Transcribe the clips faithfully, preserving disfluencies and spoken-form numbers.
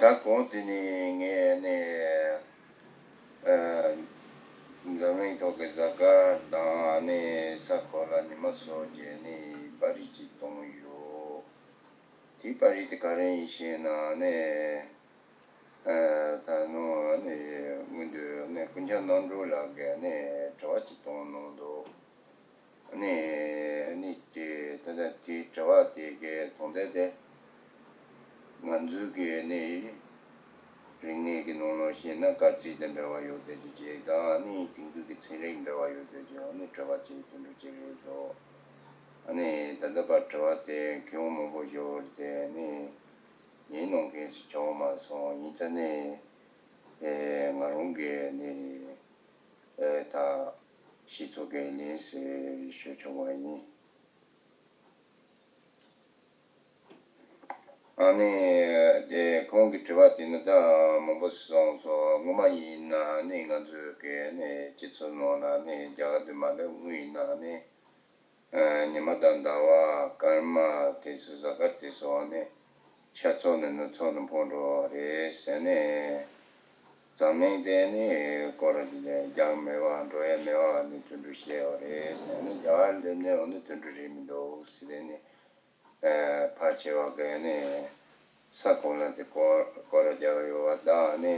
ད་གོང་དེ་ནས་ངས་ནས་ཨ་འཛམ་གླིང་ཐོག་གི་གཟའ་སྐར་དང་ནས་ས་གོ་ལ་ཉི་མ་སོགས་ཀྱི་ནས་པར་རིས་ཅིག་བཏང་ཡོད། དེའི་པར་རིས་དེ་ག་རེ་ཡིན་ཞེ་ན་ནས་ཨ་ད་ནོ་ནས་སྔོན་དུ་ནས་ཀུན་ཁྱབ་རྣམ་གྲོལ་ལགས་ཀྱིས་ནས་དྲི་བ་ཅིག་བཏང་གནང་འདུག་ནས་ནས་དེ་ད་ལྟ་དེའི་དྲི་བ་དེ་གའི་དོན་དག་དེ། ང་ཚོའི་གི་ནི་རིག་གནས་ཀྱི་ནང་ལ་བཤད་ན་སྐར་རྩིས་དང་འབྲེལ་བ་ཡོད་དེ་ཅི་ཅིག་དང་ནི་དེང་དུས་ཀྱི་ཚན་རིག་འབྲེལ་བ་ཡོད་དེ་ཅི་ནི་གྲྭ་པ་ཅིག་དུད་འགྲོ་ཅིག་རེད་འདུག་ཨ་ནི་ད་ལྟ་བར་གྲྭ་པ་དེ་མཁས་དབང་མང་པོ་ཡོད་དེ་ནི་ཉན་གནང་མཁན་ཞིག་བྱུང་མ་སོང་། ཡིན་ཙང་ནི་ཨེ་ང་རང་གི་ནི་ཨེ་ད་ཤེས་ཚོད་ཀྱི་ལན་ཞིག་ཞུ་ཆོག་པ་ཡིན། ཨ་ནི་དེ་ཁོང་གི་དྲི་བ་དེ་ནི་ད་མང་པོ་གསུངས་སོང་། སྔོན་མ་ཡིན་ན་ནི་ང་ཚོའི་གི་ནི་སྤྱི་ཚོགས་ནང་ལ་ནི་རྒྱ་གར་དུ་མ་འདྲ་དངུལ་ཡིན་ན་ནི་ཨ་ཉི་མ་དང་ཟླ་བ་སྐར་མ་དེ་ཚོ་གཟའ་སྐར་དེ་ཚོ་ནི་ཤར་ཕྱོགས་ནས་ནུབ་ཕྱོགས་ནས་འཕོ་འགྲོ་བ་རེད་ཟེར་ནས། འཛམ་གླིང་དེ་ནི་སྐོར་རྒྱག་ཡ་མེད་པ་འགྲོ་ཡ་མེད་པ་ནི་དུད་འགྲོ་བཤད་པ་རེད་ཟེར་ནས། རྒྱ་གར་སླེབས་ནས་འོ་ནི་དུད་འགྲོ་རེད་མི་འདུག་ཟེར་ནས་ཕར་བྱས་པ་གས་ནས་ས་གོ་ལ་དེ་སྐོར་སྐོར་རྒྱག་ཡོད་པ་དང་ནི་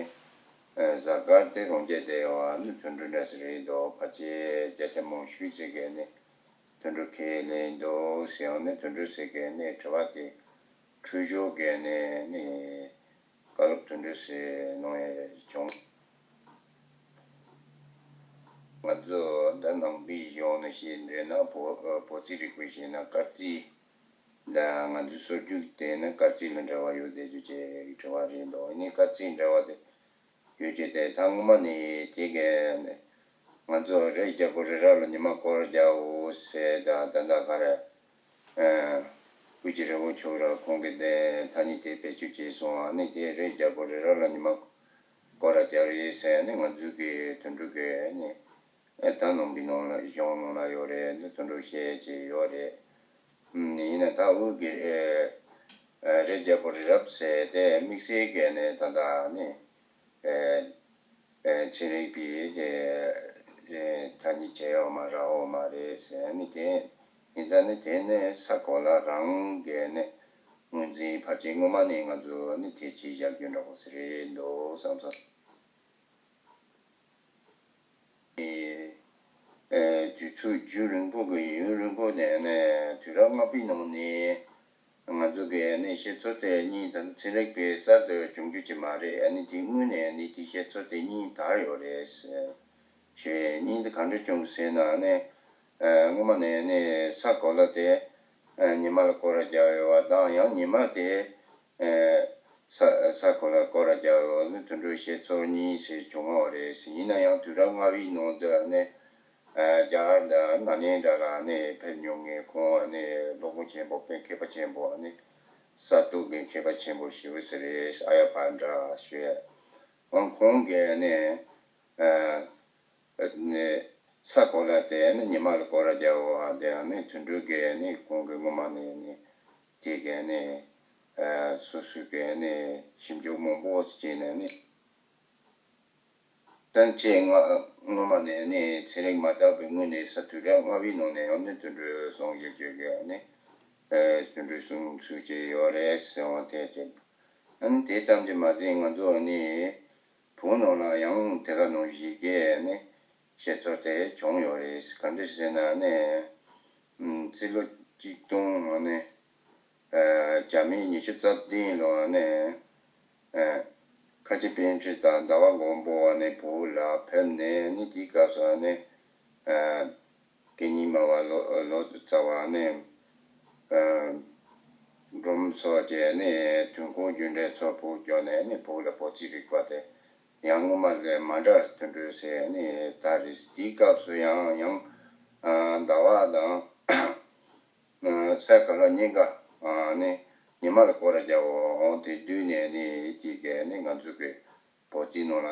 གཟའ་སྐར་དེ་རང་རྒྱལ་དེ་ཡོད་པ་ནི་དུད་འགྲོ་འདྲ་ཞིག་རེད་འདུག་ཕལ་ཆེར་བརྒྱ་ཆ་མང་ཤོས་ཅིག་གས་ནི་དུད་འགྲོ་ཁས་ལེན་འདུག་ཟེར་བ་ནི་དུད་འགྲོ་ཟེར་གས་ནི་དྲི་བ་དེ་འཁྲུལ་ཞོག་གས་ནས་ནི་བཀའ་སློབ་དུད་འགྲོ་ཟེར་གནང་ཡས་བྱུང་། ང་ཚོ་ད་ནང་པའི་གཞུང་ནས་བཤད་འདོད་ན་བོད་བོད་རྩིས་རིག་པའི་བཤད་ན་སྐར་རྩིས་ད་ང་ཚོའི་སྲོལ་རྒྱུན་དེ་ནི་སྐར་རྩིས་ལ་འབྲེལ་བ་ཡོད་བསྡད་རྒྱུ་ཅིག་དྲི་བ་རེད་འདུག་ཨ་ནི་སྐར་རྩིས་འབྲེལ་བ་དེ་ཡོད་ཀྱི་དེ་ད་སྔོན་མ་ནས་དེ་གས་ནས་ང་ཚོ་རི་རྒྱལ་པོ་རི་རབ་ལ་ཉི་མ་སྐོར་རྒྱག་འོ་ཟེར་ད་ད་ད་ག་རེ། ཨ། སྐུ་མཁྱེན་རི་བོ་མཆོག་ར་ཁོང་གིས་དེ་ཐ་སྙད་དེ་བེད་སྤྱོད་བྱས་སོང་། ཨ་ནི་དེ་རི་རྒྱལ་པོ་རི་རབ་ལ་ཉི་མ་སྐོར་ར་རྒྱག་རེད་ཟེར་ནི་ང་ཚོའི་གི་དུད་འགྲོ་གི་ཨ་ནི་ཨ་ད་ནང་པའི་ནང་ལ་གཞུང་ནང་ལ་ཡོད་རེད། འདི་དུད་འགྲོ་བཤད་ཀྱི་ཡོད་རེད། ཨ་ནི་ཡིན་ན་ད་འུ་གི་ཨ་རི་རྒྱལ་པོ་རི་རབ་ཟེར་དེ་དམིགས་བསལ་གི་ནི་ད་ལྟ་ནི། ཨེ། ཨེ། ཚན་རིག་པས་དེ་ཐ་སྙད་བྱས་ཡོད་མ་རག་ཡོད་མ་རེད་ཟེར་ནི་དེ། ཡིན་ཙང་ནི་དེ་ནི་ས་གོ་ལ་རང་གི་ནི་ངོས་འཛིན་ཕལ་ཆེར་སྔོན་མ་ནས་ང་ཚོ་ནི་དེ་བྱས་བཞག་རྒྱུ་འདྲ་པོ་ཞིག་རེད་འདུག་བསམ་སོང་། ཨེ། དུས་ཚོད་རྒྱུན་རིང་པོ་གི་ཡུན་རིང་པོ་ནས་ནི་དུས་རབས་ལྔ་པའི་ནང་ནས། ང་ཚོ་གི་ནི་བཤད་ཚུལ་དེ་གཉིས་དང་ཚན་རིག་པས་གསར་དུ་བྱུང་རྒྱུ་ཅིག་མ་རེད། ཨ་ནི་དེ་སྔོན་ནས་ནི་དེ་བཤད་ཚུལ་དེ་གཉིས་དར་ཡོད་རེད། ཞེས་གཉིས་འདི་ག་འདྲ་བྱུང་ཟེར་ན་ནི། ཨ། སྔོན་མ་ནས་ནི་ས་གོ་ལ་དེ་ཨ་ཉི་མ་ལ་སྐོར་ར་རྒྱག་ཡོད་པ་དང་ཡང་ཉི་མ་དེ་ཨ་ས་ས་གོ་ལ་སྐོར་ར་རྒྱག་ཡོད་ནི་དུད་འགྲོའི་བཤད་ཚུལ་གཉིས་ཞིག་བྱུང་བ་རེད། ཡིན་ན་ཡང་དུས་རབས་ལྔ་པའི་ནང་དུ་ནི། ཨ། རྒྱ་གར་དང་ནཱ་ལེནྡྲ་ལ་ནི་ཕེབས་མྱོང་མཁན་ཁོང་ནི་སློབ་དཔོན་ཆེན་པོ་དཔེ་མཁས་པ་ཆེན་པོ་ནི་ས་སྟོང་གི་མཁས་པ་ཆེན་པོ་ཞེ་པོ་ཞིག་རེད། ཨཱརྱ་བྷ་ཏྲ་ཞེས། ཁོང་གིས་ནི་ཨ་ནི་ས་གོ་ལ་དེ་ནི་ཉི་མ་ལ་སྐོར་ར་རྒྱག་པ་དེ་ནི་དུད་འགྲོ་གིས་ནི་ཁོང་གིས་སྔོན་མ་ནས་ནི་དེ་གས་ནི་ཨ་སོ་སོའི་གས་ནི་ཞིབ་འཇུག་མང་པོ་བྱས་ནས་ནི། ད་ཁྱེད་སྔ་སྔོན་མ་ནས་ནི་ཚན་རིག་མ་དར་བའི་སྔོན་ནས་ས་དུས་རབས་ལྔ་པའི་ནང་ནས་ཡང་ནི་དུད་འགྲོའི་གསུང་བཤད་བརྗོད་མཁན་ནི་ཨེ་དུད་འགྲོའི་གསུང་ཚུལ་ཅིག་ཡོད་རེད་ཟེར་བ་དེ་ཅིག་ཨ་ནི་དེ་ཙམ་གྱིས་མ་ཟད་ང་ཚོ་ནི་བོད་ནང་ལ་ཡང་དེ་ག་ནང་བཞིན་གྱི་ནི་བཤད་ཚུལ་དེ་བྱུང་ཡོད་རེད། ག་འདྲ་ཟེར་ན་ནི་ཨམ་ཕྱི་ལོ་གཅིག་སྟོང་ནི། ཨ་བརྒྱ་མེད་ཉི་ཤུ་རྩ་བདུན་ལོ་ནས་ཨ་ཁ་ཆེ་པཎ་ཆེན་དང་ཟླ་བ་མགོན་པོ་ནས་བོད་ལ་ཕེབས་ནས་ནི་དེའི་སྐབས་སུ་ནི་ཨ་སྐད་གཉིས་སྨྲ་བ་ལོ་ལོ་ཙཱ་བ་ནི་ཨ་སྒྲོལ་མ་སོགས་ཀྱིས་ནི་དུས་འཁོར་རྒྱུད་འགྲེལ་ཚོ་བོད་བསྒྱུར་ནས་ནི་བོད་ལ་བོད་རྩིས་རིག་པ་དེ་ཡང་སྔོན་མ་ལས་མ་འདྲ་དུད་འགྲོ་ཟེར་ནི་ད་རེས་དེའི་སྐབས་སུ་ཡང་ཡང་ཨ་ཟླ་བ་དང་། ས་ག་ལ་གཉིས་ཀ་ནི་ཉི་མ་ལ་སྐོར་ར་རྒྱག་འོང་དེ་དུས་ནས་ནི་དེ་གས་ནི་ང་ཚོ་གི་བོད་རྩིས་ནང་ལ་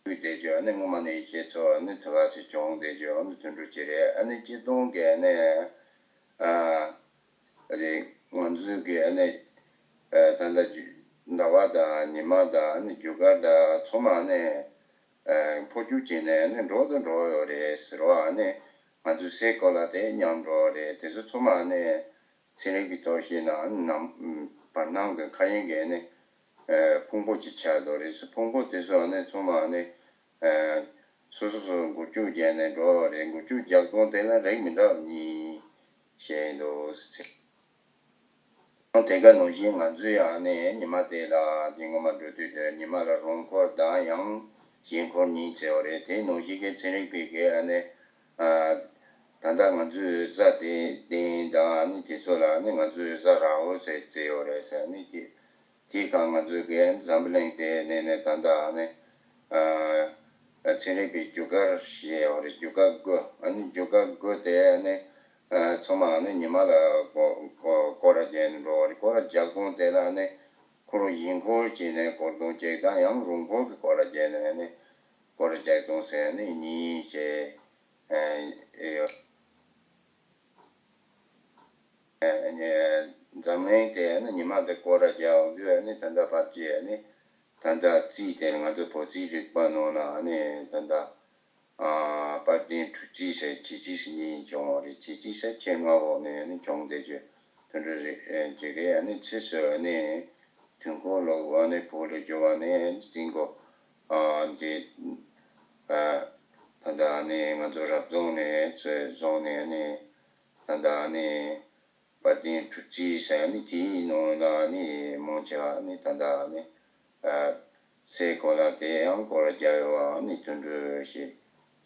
དུས་དེ་ཚོ་ནི་སྔོན་མ་ནས་བཤད་ཚུལ་ནི་དེ་ག་ཚོད་བྱུང་དེ་ཚོ་ནི་དུད་འགྲོ་ཅིག་རེད། ཨ་ནི་སྤྱིར་བཏང་གས་ནི་ཨ་རེད། ང་ཚོ་གི་ཨ་ནི་ ད་ལྟ་ཟླ་བ་དང་ཉི་མ་དང་ཨ་ནི་རྒྱུ་སྐར་དང་ཚང་མ་ཨ་ནི་འཕོ་འགྱུར་བྱས་ནས་ཨ་ནི་འགྲོ་དང་འགྲོ་ཡོད་རེད་ཟེར་བ། ཨ་ནི་ང་ཚོའི་སའི་གོ་ལ་དེ་ཉམས་འགྲོ་རེད། དེ་ཚོ་ཚང་མ་ཨ་ནི་ཚན་རིག་པའི་ཐོག་བཤད་ན་ཨ་ནི་ནམ་བར་སྣང་གི་མཁའ་དབྱིངས་ཀྱི་ཨ་ནི་ཕུང་པོ་ཅིག་ཆགས་འགྲོ་རེད་ཟེར། ཕུང་པོ་དེ་ཚོ་ཨ་ནི་ཚང་མ་ཨ་ནི་སོ་སོ་སོ་འགུལ་སྐྱོད་བརྒྱབ་ནས་འགྲོ་བ་རེད། འགུལ་སྐྱོད་རྒྱག་སྟངས་དེ་ལ་རིགས་མི་འདྲ་བ་གཉིས་བཤད་འདུག་ཟེར། དེ་ག་ནང་བཞིན་ང་ཚོས་ཡང་ནས་ཉི་མ་དེ་ལ་དེ་སྔོན་མ་འགྲོ་དུས་དེར་ཉི་མ་ལ་རང་འཁོར་དང་ཡང་གཞན་འཁོར་གཉིས་བརྩི་བ་རེད། དེ་ནང་བཞིན་གྱི་ཚན་རིག་པའི་གི་ཨ་ནི་ཨ་ད་ལྟ་ང་ཚོའི་གཟའ་དེ་དེ་དང་ཨ་ནི་དེ་ཚོ་ལ་ཨ་ནི་ང་ཚོའི་གཟའ་ར་ཧུ་ཟེར་བརྩི་བ་རེད་ཟེར། ཨ་ནི་དེ་དེའི་སྒང་ང་ཚོའི་གི་འཛམ་བུ་གླིང་དེ་ནས་ནས་ད་ལྟ་ཨ་ནི་ཨ་ཚན་རིག་པའི་རྒྱུ་སྐར་ཞེས་པ་རེད། རྒྱུ་སྐར་དགུ། ཨ་ནི་རྒྱུ་སྐར་དགུ་དེ་ཨ་ནི་ཨ་ཚང་མ་ཨ་ནི་ཉི་མ་ལ་སྐོར་སྐོར་སྐོར་ར་རྒྱག་ནས་འགྲོ་བ་རེད། སྐོར་ར་རྒྱག་སྟངས་དེ་ལ་ཨ་ནི་ཁོ་རང་གཞན་འཁོར་བྱས་ནས་སྐོར་སྟངས་གཅིག་དང་ཡང་རང་འཁོར་གྱི་སྐོར་ར་རྒྱག་ནས་ཨ་ནི་སྐོར་ར་རྒྱག་སྟངས་ཟེར་ཨ་ནི་གཉིས་བྱས་ཨ་ཡོད། འཛམ་གླིང་དེ་ནི་ཉི་མ་དེ་སྐོར་ར་རྒྱག་དུས་ནི་ད་ལྟ་བར་གྱི་ནི་ད་ལྟ་རྩིས་དེ་ང་ཚོ་བོད་རྩིས་རིག་པ་ནང་ན་ནི་ད་ལྟ་ཨ་དཔལ་ལྡན་གྲུ་རྩིས་ཟེར་བྱེད་རྩིས་ཟེར་གཉིས་བྱུང་བ་རེད། བྱེད་རྩིས་ཟེར་ཆེད་མངགས་འོག་ནས་ནི་བྱུང་བསྡད་རྒྱུ་དེ་འདྲ་རེད། ཅིག་རེད། ནི་ཕྱིས་སུ་ནི་དུས་འཁོར་ལོ་ནི་བོད་ལ་བསྒྱུར་བ་ནི་རྩིས་འགོ་ཨ་འདི་ཨ་ད་ལྟ་ནི་ང་ཚོ་རབ་བྱུང་ནས་ཚོས་བྱུང་ནས་ནི་ད་ལྟ་ནི་དཔལ་ལྡན་གྲུ་རྩིས་ཟེར་ནི་དེའི་ནང་ལ་ནི་མང་ཆེ་བ་ནི་ད་ལྟ་ནི་ཨ་སའི་གོ་ལ་དེ་ཡང་སྐོར་རྒྱག་ཡོད་པ་ནི་དོན་འགྲུབ་ཞེས་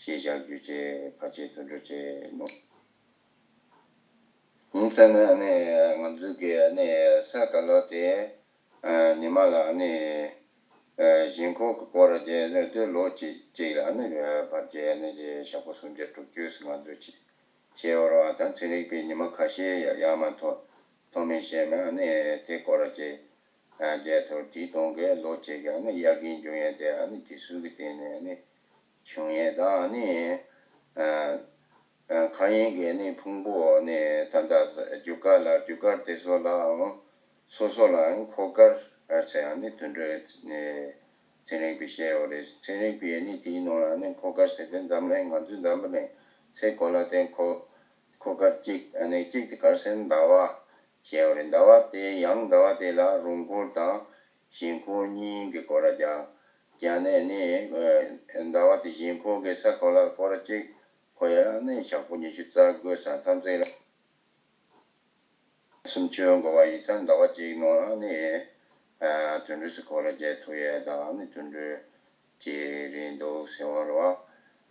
ཞེས་བཞག་རྒྱུ་བཅས་ཕལ་ཆེར་དོན་འགྲུབ་བཅས་ནོ། ཡིན་ཙང་ནི་ནི་ང་ཚོའི་གི་ནི་ས་ག་ལོ་དེ་ཨ་ཉི་མ་ལ་ནི་ཨ་གཞན་འཁོར་གྱི་སྐོར་ར་རྒྱག་ནི་དུས་ལོ་གཅིག་གཅིག་ལ་ནི་བར་གྱི་ནི་ཞག་པོ་སུམ་བརྒྱ་དྲུག་ཅུ་ང་ཚོས་བྱེད་བྱེད་འོར་བ་དང་ཚན་རིག་པས་ཉི་མ་ཁ་ཤས་ཡ་ཡར་མར་ཐོན་ཐོན་མིན་ཤེས་མེད། ནི་དེ་སྐོར་ར་བྱེད་ཨ་རྒྱལ་ཐོར་དྲི་གཏོང་གི་ལོ་གཅིག་གི་ནི་ཡར་རྒྱས་འབྱུང་ཡས་དེ་ནི་དེ་ཚོའི་གི་སྟེང་ནས་ནི་བྱུང་ཡས་དང་ནི་ཨ་ཨ་མཁའ་དབྱིངས་ཀྱི་ནི་ཕུང་པོ་ནི་ད་ལྟ་རྒྱུ་སྐར་ལ་རྒྱུ་སྐར་དེ་ཚོ་ལའང་སོ་སོ་ལའང་འཁོར་སྐར་ཟེར་ཡང་ནི་དོན་འགྲོའི་ཚན་རིག་པས་བཤད་ཡོད་རེད། ཚན་རིག་པས་ནི་དེའི་ནང་ལ་ནི་འཁོར་སྐར་ཟེར་དུས་འཛམ་གླིང་ང་ཚོའི་འཛམ་བུ་གླིང་སའི་གོ་ལ་སྟེང་འཁོར་འཁོར་སྐར་གཅིག་ནི་གཅིག་དེ་ག་རེ་ཟེར་ན་ཟླ་བ་བཤད་ཡོད་རེད། ཟླ་བ་དེ་ཡང་ཟླ་བ་དེ་ལ་རང་འཁོར་དང་གཞན་འཁོར་གཉིས་ཀྱི་སྐོར་ར་རྒྱག་རྒྱག་ནས་ནི་ཟླ་བ་དེ་གཞན་འཁོར་གྱི་ས་གོ་ལ་སྐོར་ར་གཅིག་འཁོར་ཡ་ལ་ནི་ཞག་པོ་ཉི་ཤུ་རྩ་དགུ་ཙམ་ཐམས་ཅད་ལ་སུམ་ཅུ་འགོར་བ་ཡིན་ཙང་ཟླ་བ་གཅིག་ནང་ནི་ཨ་དོན་འགྲུབ་སུ་སྐོར་ར་རྒྱག་ཐུབ་ཡས་དང་ནི་དོན་འགྲུབ་ཀྱི་རེད་འདུག་ཟེར་བ་རེད་བ།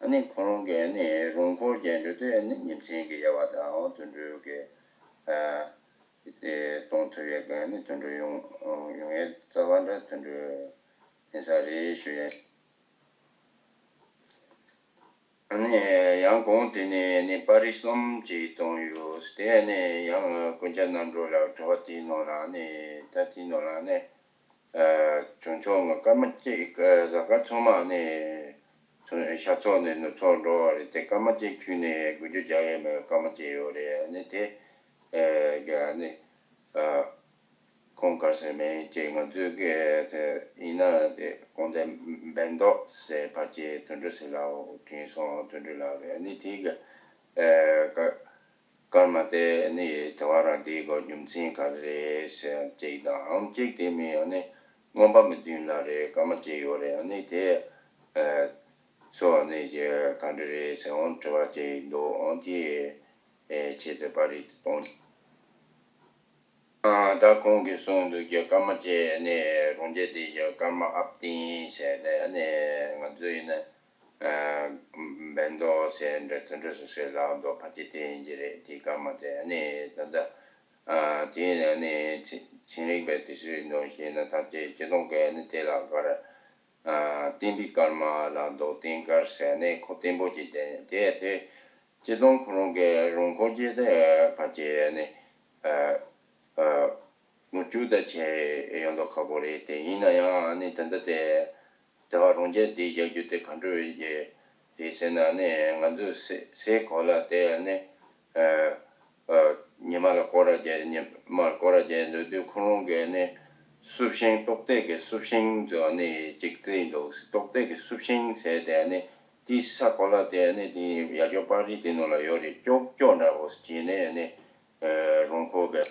ཨ་ནི་ཁོ་རང་གིས་ནི་རང་འཁོར་རྒྱག་འགྲོ་དུས་ནི་ཉིན་མཚན་གྱི་དབྱེ་བ་དང་དོན་འགྲུབ་ཀྱི་ཨ་དེ་གཏོང་ཐུབ་ཡས་ཀྱི་ནི་དོན་འགྲུབ་ཡོང་ཡོང་ཡས་རྩ་བ་འདྲ་དོན་འགྲུབ་ཡིན་ས་རེད་ཞུ་ཡས། ཨ་ནི་ཡང་གོང་དེ་ནས་ནི་པར་རིས་གསུམ་ཅིག་བཏོན་ཡོད། དེ་ནས་ཡང་ཀུན་ཁྱབ་རྣམ་གྲོལ་ལ་དྲི་བ་དེའི་ནང་ལ་ནི་ད་དེའི་ནང་ལ་ནི་ཨ་བྱང་ཕྱོགས་ཀྱི་སྐར་མ་གཅིག་གཟའ་སྐར་ཚང་མ་ནི་ཤར་ཕྱོགས་ནས་ནུབ་ཕྱོགས་འགྲོ་བ་རེད། དེ་སྐར་མ་གཅིག་ཁྱོན་ནས་འགུལ་སྐྱོད་རྒྱག་ཡས་མེད། སྐར་མ་གཅིག་ཡོད་རེད། ནི་དེ་ཨ་ག་ནི་ཨ། ཁོང་དཀར་ཟེར་མིན་ཅིག་ང་ཚོའི་གི་དེ་ཡིན་ན་དེ་དགོངས་དོན་བན་དོ་ཟེར་ཕལ་ཆེར་དོན་གྲུབ་ཟེར་ལབ་དྲན་སོང་། དོན་གྲུབ་ལགས་རེད། ནི་དེ་གི་ཨེ་ཀ་སྐར་མ་དེ་ནི་དེ་བ་རང་དེའི་གོ་རྒྱུ་མཚན་ག་རེ་རེད་ཟེར་ཅིག་དང་ཨང་གཅིག་དེ་མིན་ཡང་ནི་མངོན་པ་མི་བདུན་ལ་རེད། སྐར་མ་གཅིག་ཡོད་རེད། ནི་དེ་ཨེ་སོ་ནི་ག་འདྲ་རེད་ཟེར་འོང་དྲི་བ་ཅིག་འདུག་ཨང་དེ་ཨེ་ཆེད་དུ་པར་རིས་གཏོང་། ད་ཁོང་གིས་གསུངས་འདུག་གི་སྐར་མ་བཅས་ནས་རང་རྒྱལ་སྡེ་བཞི་སྐར་མ་ཨབ་ཏིང་ཟེར་ནས་ནས་ང་ཚོ་ཡིན་ན་བན་དོ་ཟེར་འདྲ་དེ་འདྲ་སུ་ཟེར་ལབ་འདུག་ཕལ་ཆེར་དེ་ཡིན་གྱི་རེད། དེའི་སྐར་མ་དེ་ནས་ད་ལྟ་དེ་ནས་ནས་ཚན་རིག་པས་དེ་སུའི་འདུག་ཞེ་ན་ཐམས་ཅད་སྤྱི་སྟོང་གས་ནི་དེ་ལ་གར། བསྟན་པའི་སྐར་མ་ལ་མདོ་བསྟན་སྐར་ཟེར་ནས་ཁོ་བརྟན་པོ་ཅིག་བསྟན། དེ་དེ་སྤྱི་སྟོང་ཁོ་རང་གི་རང་འཁོར་རྒྱུ་དེ་ཕལ་ཆེར་ནི་ངོ་བཅུ་ད་ཆེ་ཡོང་མདོག་ཁ་པོ་རེད། དེ་ཡིན་ན་ཡང་ནི་ད་ལྟ་དེ་དེ་བ་རང་རྒྱལ་སྡེ་བཞག་རྒྱུ་དེ་ག་འདྲ་རེད་ཟེར་ན་ནི་ང་ཚོའི་སའི་གོ་ལ་དེ་ནི་ཉི་མ་ལ་སྐོར་ར་བརྒྱབ། ཉི་མ་ལ་སྐོར་ར་བརྒྱབ་འདུག་དུས་ཁོ་རང་གི་ནི། སུབ་ཤིང་། ཏོག་ཙེ་གི་སུབ་ཤིང་དུ་ནི་ཅིག་བརྩིས་འདུག་ཏོག་ཙེ་གི་སུབ་ཤིང་ཟེར་དེ་ནི་དེའི་ས་གོ་ལ་དེ་ནི་དེ་ཡ་ཞོ་པ་རི་དེ་ནང་ལ་ཡོད་རེད། ཀྱོག་ཀྱོག་འདྲ་བོ་བྱས་ནས་ནི་རོང་འཁོར་གི་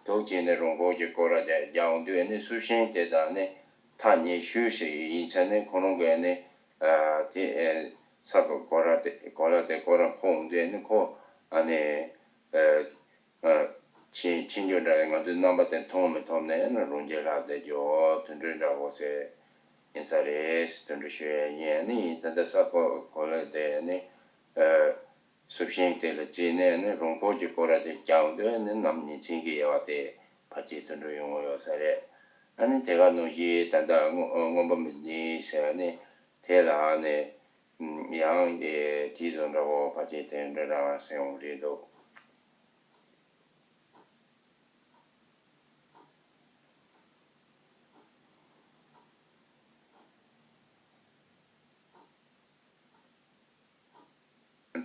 འདུག་བྱས་ནས་རོང་འཁོར་གྱི་སྐོར་ར་དེ་རྒྱག་འོང་དུས་ནི་སུབ་ཤིང་དེ་དག་ནི་ཐག་ཉེ་ཤོས་ཤིག་ཡིན་ཙང་ནི་ཁོ་རང་གི་ནི་དེ་ས་གོ་ལ་དེ་གོ་ལ་དེ་སྐོར་ར་འཁོར་འོང་དུས་ནི་ཁོ་ཨ་ནི། ཕྱིན་ཕྱིན་རྒྱུ་འདྲ་བའི་ང་ཚོའི་རྣམ་པ་དེ་མཐོང་མི་ཐོབ་ནས་ནི་རང་རྒྱལ་ལྷག་བསྡད་རྒྱུ་དེ་འདྲ་འདྲ་བོ་ཟེར་ཡིན་ས་རེད། དེ་འདྲ་ཞུ་ཡ་ཡིན། ནི་ད་ལྟ་ས་གོ་གོ་ལ་དེ་ནི་སུབ་ཤིང་དེ་ལ་བརྩིས་ནས་ནི་རོང་འཁོར་གྱི་སྐོར་ར་དེ་རྒྱག་དུས་ནི་ནམ་ཉིན་མཚན་གྱི་དབྱེ་བ་དེ་ཕལ་ཆེར་དེ་འདྲ་ཡོང་གི་ཡོད་ས་རེད། ཨ་ནི་དེ་ག་ནང་བཞིན་ད་ལྟ་སྔོན་སྔོན་པོ་མི་ལྡན་ཟེར་བ་ནི་དེ་ལ་ནི་ཡང་དེ་བཟོ་འདྲ་བོ་ཕལ་ཆེར་དེ་འདྲ་རང་ཟེར་ཡོང་གི་རེད་འདུག་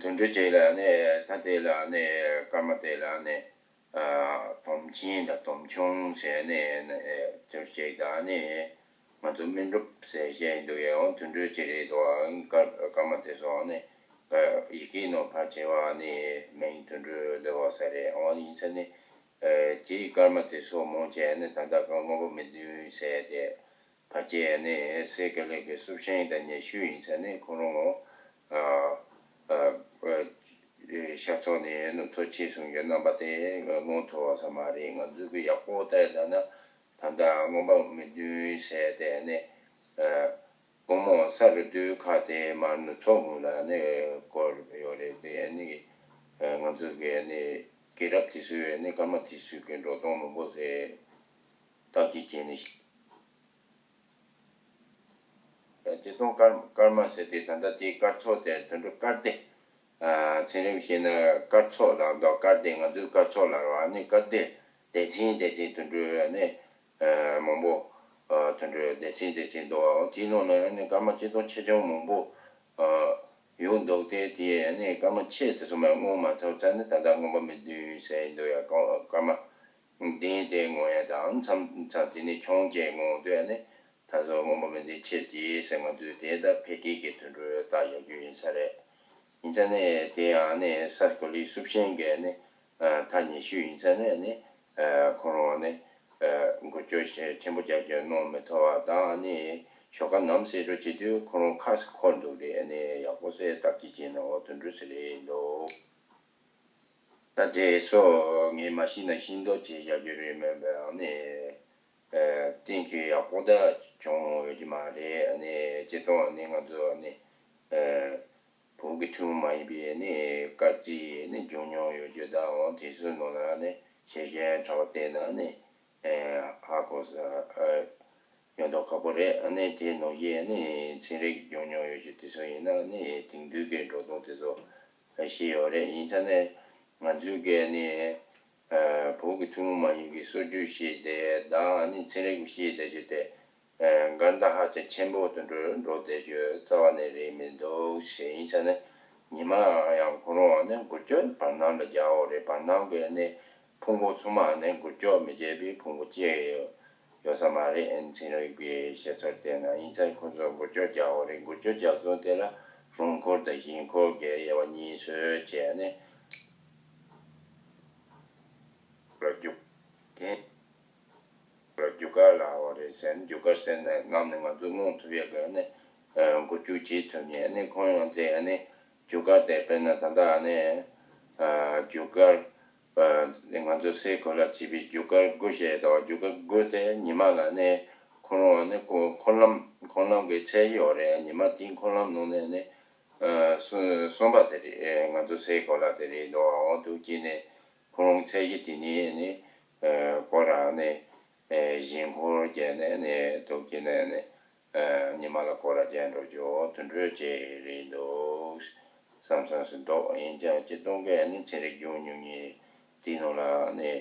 དུད་འགྲོ་ཅིག་ལ་ནི་ད་དེ་ལ་ནི་སྐར་མ་དེ་ལ་ནི་དོམ་ཆེན་དང་དོམ་ཆུང་ཟེར་ནས་དུད་འགྲོ་ཅིག་དང་ནི་ང་ཚོ་སྨིན་གྲུབ་ཟེར་བཤད་འདུག་ཡང་དུད་འགྲོ་ཅིག་རེད་འདུག་སྐར་སྐར་མ་དེ་ཚོ་ནི་ཡི་གེ་ནང་ཕལ་ཆེ་བ་ནི་མིང་དུད་འགྲོ་འདི་བ་ས་རེད། འོ་ཡིན་ཚ་ནི། དེའི་སྐར་མ་དེ་སོགས་མང་ཆེ་ནི་ད་ལྟ་སྐར་སྔོན་པོ་མི་བདུན་ཟེར་ཏེ་ཕལ་ཆེར་ནི་སེ་ག་ལེ་གི་སུབ་ཤིང་དང་ཉེ་ཤོས་ཡིན་ཚ་ནི་ཁོ་རང་ཤར་ཕྱོགས་ནས་ནུབ་ཕྱོགས་ཕྱེད་གསུམ་གྱི་རྣམ་པ་དེ་མངོན་ཐུབ་པ་ས་མ་རེད། ང་ཚོས་གི་ཡག་པོ་བལྟས་ད་ན་ད་ལྟ་སྔོན་པོ་མི་བདུན་ཟེར་ཏེ་ནི། དགོང་མོ་ས་རུབ་དུས་ཁ་དེ་མར་ནུབ་ཕྱོགས་ངོས་ལ་ནི་སྐོར་ཡོད་རེད། དེ་ནི་ང་ཚོ་གི་ནི་རྒྱལ་རབས་དེ་ཚོའི་ནི་སྐར་མ་དེ་ཚོའི་གི་འགྲོ་སྟངས་མང་པོ་ཟེར་བརྟག་དཔྱད་བྱས་ནས་ཤིག་སྤྱིར་བཏང་སྐར་སྐར་མ་ཟེར་དེ་ད་ལྟ་དེའི་སྐར་ཚོགས་དེ་དུད་འགྲོ་སྐར་སྡེ། ཚན་རིག་བཤད་ན་སྐར་ཚོགས་ལ་འདུག་སྐར་སྡེ། ང་ཚོའི་སྐར་ཚོགས་ལ་ར་ནི་སྐར་སྡེ་སྡེ་ཚན་སྡེ་ཚན་དུད་འགྲོའི་ནི་མང་པོ་དུད་འགྲོའི་སྡེ་ཚན་སྡེ་ཚན་འདུག་དེའི་ནང་ན་ནི་སྐར་མ་སྤྱིར་བཏང་ཆེ་ཆུང་མང་པོ་ཡོད་འདུག་སྟེ། དེ་ནི་སྐར་མ་ཆེ་དེ་ཚོ་མ་མངོན་མ་ཐུབ་ཙང་ནི་ད་ལྟ་སྔོན་པོ་མི་བདུན་ཟེར་ཡིན་འདུག་ཡ། སྐར་མ་ལྡན་དེ་མངོན་ཡ་དང་མཚམས་མཚམས་དེ་ནི་ཆུང་ཆེ་མངོན་འདུག་ཡ། ནི་ད་གཟོད་སྔོན་པོ་མི་བདུན་ཆེ་དེ་ཟེར་ང་ཚོས་དེ་ལྟར་ཕལ་སྐད་ཀྱི་དུད་འགྲོའི་རྟགས་བཞག་རྒྱུ་ཡིན་ས་རེད། ཡིན་ཙང་ནས་དེ་ཡང་ནས་ས་གོ་ལའི་སུབ་ཤིང་གི་ནི་ཐག་ཉེ་ཤོས་ཡིན་ཙང་ནས་ནི་ཁོ་རང་ནི་འགུལ་སྐྱོད་ཆེན་པོ་རྒྱག་རྒྱུ་གནང་མི་ཐུབ་པ་དང་ནི་ཞོགས་ཀ་ནམ་གསལ་འགྲོ་བྱེད་དུས་ཁོ་རང་ཁ་སི་འཁོར་འདུག་རེད། ནི་ཡག་པོ་སེ་བརྟག་དཔྱད་བྱས་ན་འོ་དུད་འགྲོ་ཟེར་རེད་འདུག་ད་དེ་སོ་ངས་མ་ཤེས་ན་ཤེས་མདོག་བྱས་བཞག་རྒྱུ་རེད། མེད་པའང་ནི་གཏན་འཁེལ་ཡག་པོ་ད་བྱུང་ཡོད་ཀྱི་མ་རེད། ནི་སྤྱིར་བཏང་ནི་ང་ཚོ་ནི་བོད་ཀྱི་ཐུན་མོང་མ་ཡིན་པའི་ནི་སྐར་རྩིས་ནི་སྦྱོང་མྱོང་ཡོད་རྒྱུ་དང་དེ་ཚོའི་ནང་ལ་ནི་ཞལ་བཞེས་དྲ་བ་བལྟས་ན་ནི་ཧ་གོ་ས་ཡོད་མདོག་ཁ་པོ་རེད། ནི་དེ་ནང་བཞིན་ནི་ཚན་རིག་སྦྱོང་མྱོང་ཡོད་རྒྱུ་དེ་ཚོ་ཡིན་ན་ནི་དེང་དུས་ཀྱི་འགྲོ་སྟངས་དེ་ཚོ་ཤེས་ཡོད་རེད། ཡིན་ཙང་ནས་ང་ཚོའི་གི་ནི་བོད་ཀྱི་ཐུན་མོང་མ་ཡིན་པའི་སྲོལ་རྒྱུན་ཤེས་བསྡད་དང་ནི་ཚན་རིག་ཤེས་བསྡད་རྒྱུ་དེ་འགལ་ཟླ་ཧ་ཅང་ཆེན་པོ་དུད་འགྲོ་འགྲོ་བསྡད་རྒྱུ་རྩ་བ་ནས་རེད་མི་འདུག་ཞེས། ཡིན་ཙང་ནས་ཉི་མ་ཡང་ཁོ་རང་ནི་འགུལ་སྐྱོད་བར་སྣང་ལ་རྒྱག་འོ་རེད། བར་སྣང་གི་ནི་ཕུང་པོ་ཚང་མ་ནི་འགུལ་སྐྱོད་མི་བྱེད་པའི་ཕུང་པོ་གཅིག་ཡོད། ཡོད་ས་མ་རེད། ཨེ་ནི་ཚན་རིག་པའི་བཤད་ཚུལ་བལྟས་ན། ཡིན་ཙང་ཁོ་ཚོ་འགུལ་སྐྱོད་རྒྱག་འོ་རེད། འགུལ་སྐྱོད་རྒྱག་ཚུལ་དེ་ལ་རོང་འཁོར་དང་ཞིང་འཁོར་གྱི་དབྱེ་བ་གཉིས་སུ་ཕྱེ་ནས་ལ་རྒྱུག་དེ་ལ་རྒྱུག་སྐར་ལབ་འོ་རེད་ཟེར་ནས། རྒྱུག་སྐར་ཟེར་ནས་ནམ་ནས་ང་ཚོ་མངོན་ཐུབ་ཡས་ཀྱི་ནི་འགུལ་སྐྱོད་བྱེད་ཐུབ་མཁན་ནི་ཁོང་ཡང་དེ་ནི་རྒྱུག་སྐར་དེ་དཔེར་ན་ད་ལྟ་ནི་རྒྱུག་སྐར་ང་ཚོ་སའི་གོ་ལ་བྱེད་པའི་རྒྱུག་སྐར་དགུ་བཤད་དོ། རྒྱུག་སྐར་དགུ་དེ་ཉི་མ་ལ་ནི་ཁོ་རང་ནི་ཁོ་འཁོར་ལམ་འཁོར་ལམ་གྱི་ཚད་གཞི་ཡོད་རེད། ཉི་མ་དེའི་འཁོར་ལམ་ནང་ནས་ནི་གསུམ་པ་དེ་རེད། ང་ཚོ་སའི་གོ་ལ་དེ་རེད་འདུག་འོ་འདུག་ཅེས་ནི་ཁོ་རང་ཚད་གཞི་དེ་ནི་ནི་སྐོར་ར་ནི་ཞིང་འཁོར་བརྒྱབ་ནས་ནི་འདུག་ཅེས་ནས་ནི། ཉི་མ་ལ་སྐོར་ར་བརྒྱབ་འགྲོ་རྒྱུ་དུད་འགྲོ་ཅིག་རེད་འདུག་བསམ་བསམ་སུ་འདུག་ཡིན་ཀྱང་སྤྱིར་བཏང་གི་ནི་ཚན་རིག་སྦྱོང་མྱོང་མཁན་དེའི་ནང་ལ་ནི་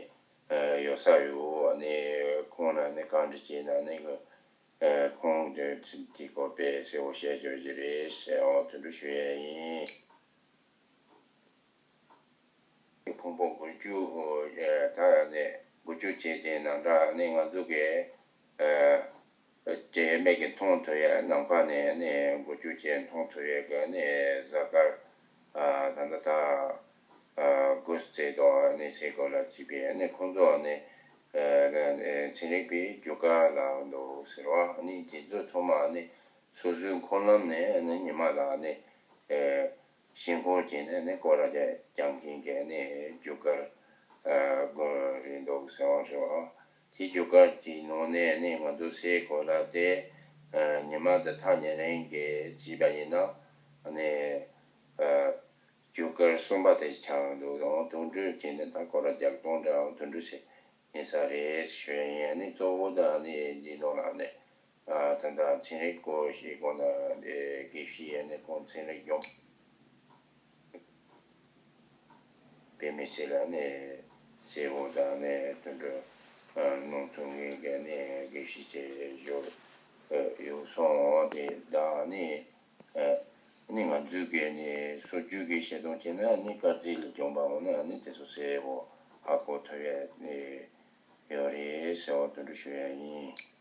ཡོད་ས་ཡོད། ནི་ཁོང་ལ་ནི་བཀའ་འདྲི་བྱས་ན་ནི་ཁོང་གིས་དེའི་སྐོར་དཔེ་གསལ་པོ་བཤད་རྒྱུ་ཞིག་རེད་ཟེར། འོ་དེ་འདྲ་ཞུ་ཡས་ཡིན། ཕུང་པོ་འགུལ་སྐྱོད་ད་ནི་ འགུལ་སྐྱོད་བྱས་རྗེས་ནང་འདྲ་ནི་ང་ཚོ་གི་ཨ་དེ་མིག་གིས་མཐོང་ཐུབ་ཡ་ནམ་མཁའ་ནས་ནི་འགུལ་སྐྱོད་བྱས་མཐོང་ཐུབ་ཡ་གི་ནི་གཟའ་སྐར་ཨ་ད་ལྟ་ད་ཨ་དགུ་ཚེས་དོ་ནི་ཚེས་སྐོར་ལ་བྱས་པའི་ནི་ཁོང་ཚོ་ནི་ཨ་ཚན་རིག་པའི་རྒྱུ་སྐར་ལ་འདུག་ཟེར་བ་ནི་དེ་ཚོ་ཚང་མ་ནི་སོ་སོའི་འཁོར་ལམ་ནས་ནི་ཉི་མ་ལ་ནི་ཨ་ཞེན་ཁོག་བྱས་ནས་ནི་སྐོར་ར་རྒྱག་མཁན་གྱི་ནི་རྒྱུ་སྐར་ཨ་དགུ་རེད་འདུག་ཟེར་བ་རེད་བ། དེ་རྒྱུ་སྐར་གྱི་ནང་ནས་ནི་ང་ཚོ་སའི་གོ་ལ་དེ་ཨ་ཉི་མ་དང་ཐག་ཉེ་རིང་གི་བྱས་པ་ཡིན་ན་ནི་ཨ་རྒྱུ་སྐར་གསུམ་པ་དེ་ཆགས་འདུག་དང་དུད་འགྲོ་བྱས་ནས་ད་སྐོར་ར་རྒྱག་སྟངས་འདྲ་དུད་འགྲོ་ཞིག་ཡིན་ས་རེད་ཞུ་ཡ་ཡིན། ཨ་ནི་གཙོ་བོ་ད་ནི་འདི་ནང་ལ་ནི་ཨ་ད་ལྟ་ཚན་རིག་སྐོར་ཞིག་གོ་ན་དགེ་བཤེས་ཡིན་ནི་ཁོང་ཚན་རིག་སྦྱོང་བའི་མི་ཚེ་ལ་ནི་གསལ་བོ་དང་ནི་དུད་འགྲོ་ཨ་གནང་ཐུབ་མཁན་གྱི་ནི་དགེ་བཤེས་ཅིག་ཡོད་ཡོད་སོང་དེ་དང་ནི། ཨ་ནི་ང་ཚོའི་གི་ནི་སྲོལ་རྒྱུན་གྱི་བཤད་སྟངས་བྱས་ན་ནི་སྐར་རྩིས་ལ་སྦྱོང་པ་འོང་ན་ནི་དེ་ཚོ་གསལ་པོ་ཧ་གོ་ཐུབ་ཡ་ནི་ཡོད་རེད་ཟེར་བ་དུད་འགྲོ་ཞུ་ཡ་ཡིན།